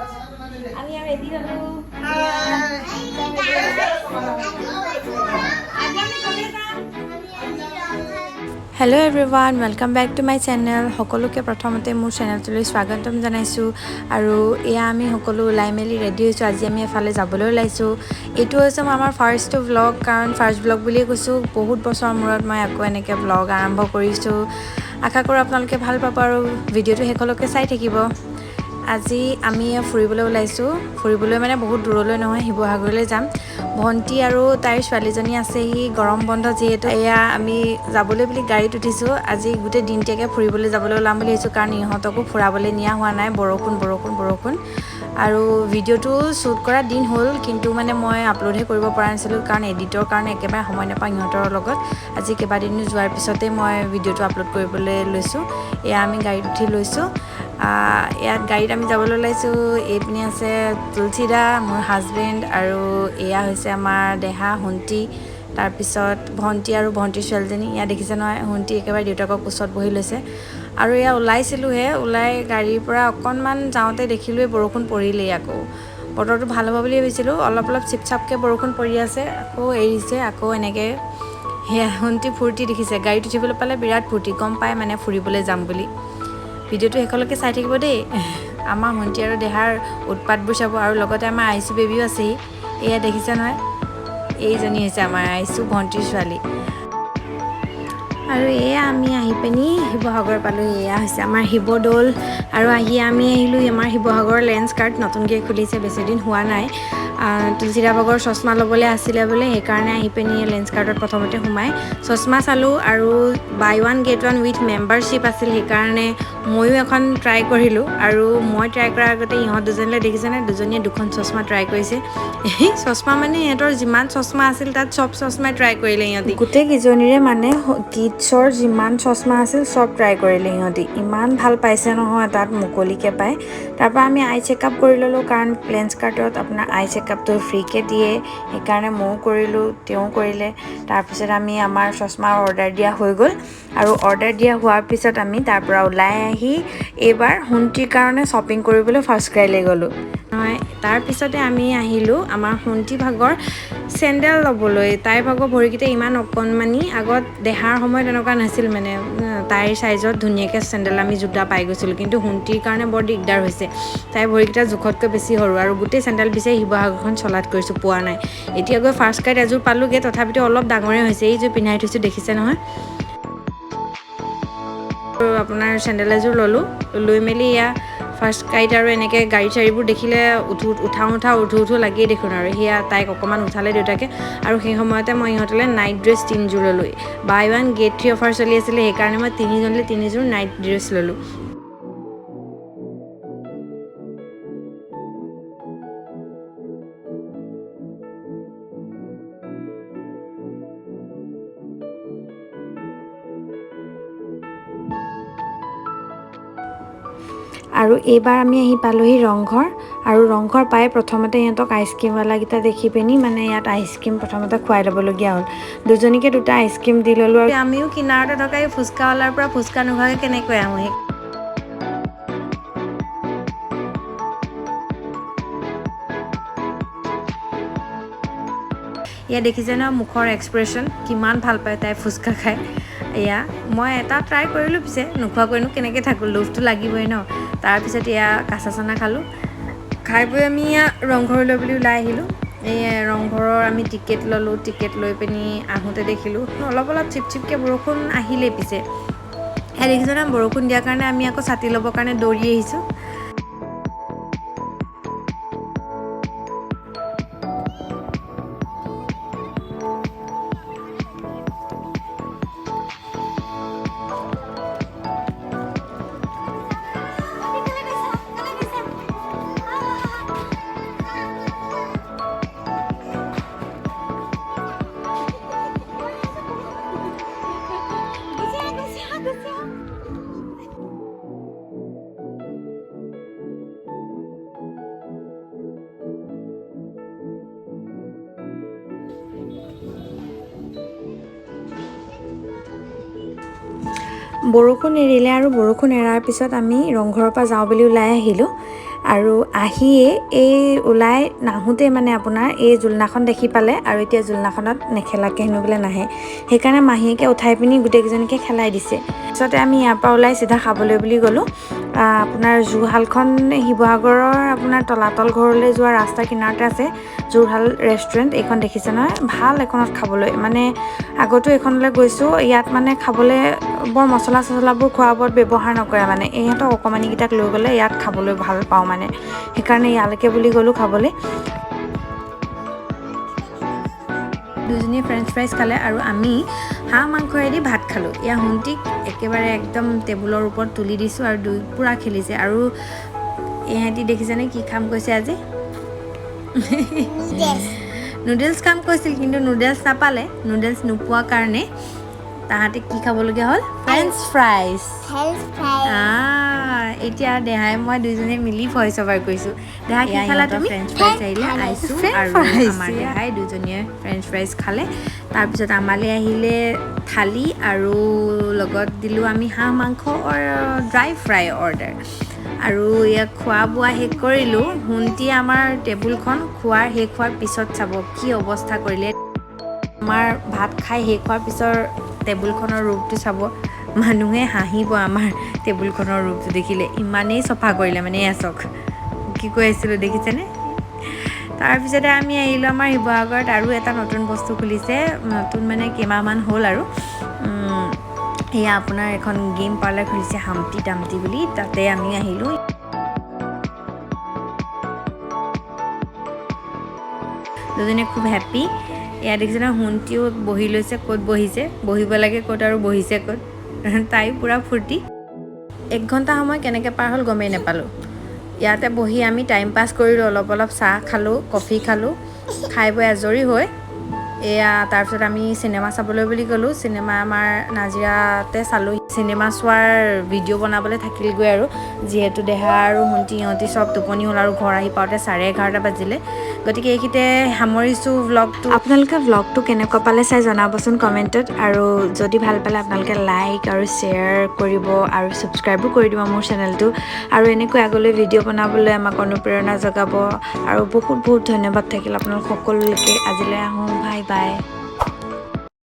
আমি আৰু ৰেডি হ'লো। আজি আমি ক'লৈ যাম? Hello everyone, welcome back to my channel. সকলোকে প্ৰথমতে মোৰ চেনেলটোলৈ স্বাগতম জনাইছোঁ। আৰু এয়া আমি সকলো ওলাই মেলি ৰেডি হৈছোঁ। আজি আমি এফালে যাবলৈ ওলাইছোঁ। এইটো হৈছে মোৰ আমাৰ ফাৰ্ষ্টটো ভ্লগ, কাৰণ ফাৰ্ষ্ট ভ্লগ বুলিয়ে কৈছোঁ। বহুত বছৰৰ মূৰত মই আকৌ এনেকৈ ভ্লগ আৰম্ভ কৰিছোঁ। আশা কৰোঁ আপোনালোকে ভাল পাব আৰু ভিডিঅ'টো শেষলৈকে চাই থাকিব। আজি আমি ফুৰিবলৈ ওলাইছোঁ। ফুৰিবলৈ মানে বহুত দূৰলৈ নহয়, শিৱসাগৰলৈ যাম। ভণ্টি আৰু তাইৰ ছোৱালীজনী আছেহি, গৰম বন্ধ যিহেতু। এয়া আমি যাবলৈ বুলি গাড়ীত উঠিছোঁ। আজি গোটেই দিনতীয়াকৈ ফুৰিবলৈ যাবলৈ ওলাম বুলি ভাবিছোঁ, কাৰণ ইহঁতকো ফুৰাবলৈ নিয়া হোৱা নাই। বৰষুণ বৰষুণ বৰষুণ। আৰু ভিডিঅ'টো শ্বুট কৰা দিন হ'ল, কিন্তু মানে মই আপলোডহে কৰিব পৰা নাছিলোঁ, কাৰণ এডিটৰ কাৰণে একেবাৰে সময় নাপাওঁ ইহঁতৰ লগত। আজি কেইবাদিনো যোৱাৰ পিছতে মই ভিডিঅ'টো আপলোড কৰিবলৈ লৈছোঁ। এয়া আমি গাড়ীত উঠি লৈছোঁ। ইয়াত গাড়ীত আমি যাবলৈ ওলাইছোঁ। এইপিনে আছে তুলসীদা, মোৰ হাজবেণ্ড, আৰু এয়া হৈছে আমাৰ দেহা শুণ্টি, তাৰপিছত ভণ্টি আৰু ভণ্টিৰ ছোৱালীজনী। ইয়াত দেখিছে নহয়, শুণ্টি একেবাৰে দেউতাকৰ কোচত বহি লৈছে। আৰু এয়া ওলাইছিলোঁহে, ওলাই গাড়ীৰ পৰা অকণমান যাওঁতে দেখিলোঁৱেই বৰষুণ পৰিলেই। আকৌ বতৰটো ভাল হ'ব বুলি ভাবিছিলোঁ, অলপ অলপ চিপ চাপকৈ বৰষুণ পৰি আছে, আকৌ এৰিছে, আকৌ এনেকৈ। সেয়া শুণ্টি ফূৰ্তি দেখিছে, গাড়ীত উঠিবলৈ পালে বিৰাট ফূৰ্তি, গম পাই মানে ফুৰিবলৈ যাম বুলি। ভিডিঅ'টো শেষলৈকে চাই থাকিব দেই। আমাৰ ভণ্টি আৰু দেহাৰ উৎপাতবোৰ চাব, আৰু লগতে আমাৰ আইচু বেবীও আছেহি। এয়া দেখিছে নহয়, এইজনী হৈছে আমাৰ আইচু ভণ্টিৰ ছোৱালী। আৰু এয়া আমি আহি পিনি শিৱসাগৰ পালোঁ। এয়া হৈছে আমাৰ শিৱদৌল। আৰু আহি আমি আহিলোঁ আমাৰ শিৱসাগৰৰ লেন্স কাৰ্ট, নতুনকৈ খুলিছে, বেছিদিন হোৱা নাই। তুলসীদা ভাগৰ চশমা ল'বলৈ আছিলে বোলে, সেইকাৰণে আহি পিনি লেন্স কাৰ্টত প্ৰথমতে সোমাই চশমা চালোঁ। আৰু buy one get one with membership আছিল, সেইকাৰণে ময়ো এখন ট্ৰাই কৰিলোঁ। আৰু মই ট্ৰাই কৰাৰ আগতে ইহঁত দুজনীলৈ দেখিছেনে, দুজনীয়ে দুখন চশমা ট্ৰাই কৰিছে। এই চশমা মানে ইহঁতৰ যিমান চশমা আছিল তাত চব চশমাই ট্ৰাই কৰিলে ইহঁতি। গোটেইকেইজনীৰে মানে কিডছৰ যিমান চশমা আছিল চব ট্ৰাই কৰিলে ইহঁতি। ইমান ভাল পাইছে নহয় তাত মুকলিকৈ পায়। তাৰপৰা আমি আই চেকআপ কৰি ল'লোঁ, কাৰণ লেন্স কাৰ্টত আপোনাৰ আই চেকআপটো ফ্ৰীকৈ দিয়ে, সেইকাৰণে ময়ো কৰিলোঁ, তেওঁ কৰিলে। তাৰপিছত আমি আমাৰ চশমা অৰ্ডাৰ দিয়া হৈ গ'ল। আৰু অৰ্ডাৰ দিয়া হোৱাৰ পিছত আমি তাৰ পৰা ওলাই আহি এইবাৰ শুণ্টিৰ কাৰণে শ্বপিং কৰিবলৈ ফাৰ্ষ্ট ক্ৰাইলৈ গ'লোঁ নহয়। তাৰপিছতে আমি আহিলোঁ আমাৰ শুণ্টি ভাগৰ চেণ্ডেল ল'বলৈ। তাইৰ ভাগৰ ভৰিকেইটা ইমান অকণমানি, আগত দেহাৰ সময়ত এনেকুৱা নাছিল, মানে তাইৰ চাইজত ধুনীয়াকৈ চেণ্ডেল আমি জোতা পাই গৈছিলোঁ। কিন্তু শুণ্টিৰ কাৰণে বৰ দিগদাৰ হৈছে, তাইৰ ভৰিকেইটা জোখতকৈ বেছি সৰু। আৰু গোটেই চেণ্ডেল বিচাৰি শিৱসাগৰখন চলাত কৰিছোঁ, পোৱা নাই। এতিয়া গৈ ফাৰ্ষ্ট ক্ৰাইত এযোৰ পালোঁগৈ, তথাপিতো অলপ ডাঙৰেই হৈছে। এইযোৰ পিন্ধাই থৈছোঁ, দেখিছে নহয়। আপোনাৰ চেণ্ডেল এযোৰ ল'লোঁ, লৈ মেলি এয়া ফাৰ্ষ্ট ক্ৰাইত। আৰু এনেকৈ গাড়ী চাড়ীবোৰ দেখিলে উঠো উঠাওঁ উঠাওঁ উঠো উঠো লাগিয়েই দেখোন। আৰু সেয়া তাইক অকণমান উঠালে দেউতাকে, আৰু সেই সময়তে মই ইহঁতলৈ নাইট ড্ৰেছ তিনিযোৰ ল'লোঁ। Buy one get three offer চলি আছিলে, সেইকাৰণে মই তিনিজনলৈ তিনিযোৰ নাইট ড্ৰেছ ল'লোঁ। আৰু এইবাৰ আমি আহি পালোহি ৰংঘৰ। আৰু ৰংঘৰ পাই প্ৰথমতে ইহঁতক আইচক্ৰীমৱালাকেইটা দেখি পিনি মানে ইয়াত আইচক্ৰীম প্ৰথমতে খুৱাই ল'বলগীয়া হ'ল। দুজনীকে দুটা আইচক্ৰীম দি ল'লোঁ। আৰু আমিও কিনাৰতে থকা এই ফুচকাৱালাৰ পৰা ফুচকা নোখোৱাকৈ কেনেকৈ আহোঁ। ইয়াত দেখিছে নহয় মুখৰ এক্সপ্ৰেশ্যন, কিমান ভাল পায় তাই ফুচকা খাই। এয়া মই এটা ট্ৰাই কৰিলোঁ, পিছে নোখোৱাকৈনো কেনেকৈ থাকোঁ, লোভটো লাগিবই ন। তাৰপিছত এয়া কাঁচা চানা খালোঁ, খাই বৈ আমি এয়া ৰংঘৰলৈ বুলি ওলাই আহিলোঁ। এই ৰংঘৰৰ আমি টিকেট ল'লোঁ। টিকেট লৈ পিনি আহোঁতে দেখিলোঁ অলপ অলপ চিপ চিপকৈ বৰষুণ আহিলেই। পিছে সেয়া দেখিছোঁ নহয়, বৰষুণ দিয়াৰ কাৰণে আমি আকৌ ছাতি ল'বৰ কাৰণে দৌৰি আহিছোঁ। গুচি আহ, গুচি আহ, গুচি আহ। বৰষুণ এৰিলে আৰু বৰষুণ এৰাৰ পিছত আমি ৰংঘৰৰ পৰা যাওঁ বুলি ওলাই আহিলোঁ। আৰু আহিয়ে এই ওলাই নাহোঁতে মানে আপোনাৰ এই জোলনাখন দেখি পালে আৰু এতিয়া জোলনাখনত নেখেলাকৈ হেনো বোলে নাহে, সেইকাৰণে মাহীয়েকে উঠাই পিনি গোটেইকেইজনীকে খেলাই দিছে। পিছতে আমি ইয়াৰ পৰা ওলাই চিধা খাবলৈ বুলি গ'লোঁ। আপোনাৰ জুহালখন শিৱসাগৰৰ আপোনাৰ তলাতল ঘৰলৈ যোৱা ৰাস্তাৰ কিনাৰতে আছে জুৰহাল ৰেষ্টুৰেণ্ট। এইখন দেখিছে নহয়, ভাল এখনত খাবলৈ, মানে আগতো এইখনলৈ গৈছোঁ। ইয়াত মানে খাবলৈ বৰ মছলা চছলাবোৰ খোৱা বোৱাত ব্যৱহাৰ নকৰে, মানে ইহঁতক অকণমানিকেইটাক লৈ গ'লে ইয়াত খাবলৈ ভাল পাওঁ, মানে সেইকাৰণে ইয়ালৈকে বুলি গ'লোঁ খাবলৈ। দুজনীয়ে ফ্ৰেঞ্চ ফ্ৰাইজ খালে আৰু আমি হাঁহ মাংসয়েদি ভাত খালোঁ। এয়া সোণটিক একেবাৰে একদম টেবুলৰ ওপৰত তুলি দিছোঁ আৰু দুই পূৰা খেলিছে। আৰু ইহঁতি দেখিছেনে কি খাম কৈছে আজি? নুডলছ খাম কৈছিল, কিন্তু নুডলছ নাপালে। নুডলছ নোপোৱা কাৰণে তাহাঁতে কি খাবলগীয়া হ'ল? French fries. এতিয়া দেহাই মই দুইজনীয়ে মিলি ভইচ অভাৰ কৰিছোঁ। দেহা কি খালা তুমি? ফ্ৰেঞ্চ ফ্ৰাইজ আহিলে আইচু আৰু আমাৰ দেহাই দুজনীয়ে ফ্ৰেঞ্চ ফ্ৰাইজ খালে। তাৰপিছত আমালৈ আহিলে থালি আৰু লগত দিলোঁ আমি হাঁহ মাংস ড্ৰাই ফ্ৰাই অৰ্ডাৰ। আৰু ইয়াক খোৱা বোৱা শেষ কৰিলোঁ। সোণটিয়ে আমাৰ টেবুলখন খোৱাৰ শেষ হোৱাৰ পিছত চাব কি অৱস্থা কৰিলে। আমাৰ ভাত খাই শেষ হোৱাৰ পিছৰ টেবুলখনৰ ৰূপটো চাব, মানুহে হাঁহিব আমাৰ টেবুলখনৰ ৰূপটো দেখিলে। ইমানেই চফা কৰিলে মানে। এয়া চাওক কি কৈ আছিলোঁ, দেখিছেনে? তাৰপিছতে আমি আহিলোঁ আমাৰ শিৱসাগৰত আৰু এটা নতুন বস্তু খুলিছে, নতুন মানে কেইমাহমান হ'ল আৰু। এয়া আপোনাৰ এখন গেম পাৰ্লাৰ খুলিছে, হামটি টামটি বুলি, তাতে আমি আহিলোঁ। দুজনে খুব হেপ্পী। এয়া দেখিছে নহয়, সোণটিও বহি লৈছে, ক'ত বহিছে, বহিব লাগে ক'ত আৰু বহিছে ক'ত, তাইও পূৰা ফূৰ্তি। 1 ঘণ্টা সময় কেনেকৈ পাৰ হ'ল গমেই নাপালোঁ। ইয়াতে বহি আমি টাইম পাছ কৰিলোঁ, অলপ অলপ চাহ খালোঁ, কফি খালোঁ, খাই বৈ আজৰি হৈ এয়া তাৰপিছত আমি চিনেমা চাবলৈ বুলি গ'লোঁ। চিনেমা আমাৰ নাজিৰাতে চালোঁ। চিনেমা চোৱাৰ ভিডিঅ' বনাবলৈ থাকিলগৈ আৰু, যিহেতু দেহা আৰু সোণটি ইহঁতি চব টোপনি হ'ল আৰু ঘৰ আহি পাওঁতে 11:30 বাজিলে। গতিকে এইখিনিতে সামৰিছোঁ ভ্লগটো। আপোনালোকে ভ্লগটো কেনেকুৱা পালে চাই জনাবচোন কমেণ্টত, আৰু যদি ভাল পালে আপোনালোকে লাইক আৰু শ্বেয়াৰ কৰিব আৰু ছাবস্ক্ৰাইবো কৰি দিব মোৰ চেনেলটো। আৰু এনেকৈ আগলৈ ভিডিঅ' বনাবলৈ আমাক অনুপ্ৰেৰণা যোগাব। আৰু বহুত বহুত ধন্যবাদ থাকিল আপোনালোক সকলোলৈকে। আজিলৈ আহোঁ, বাই বাই।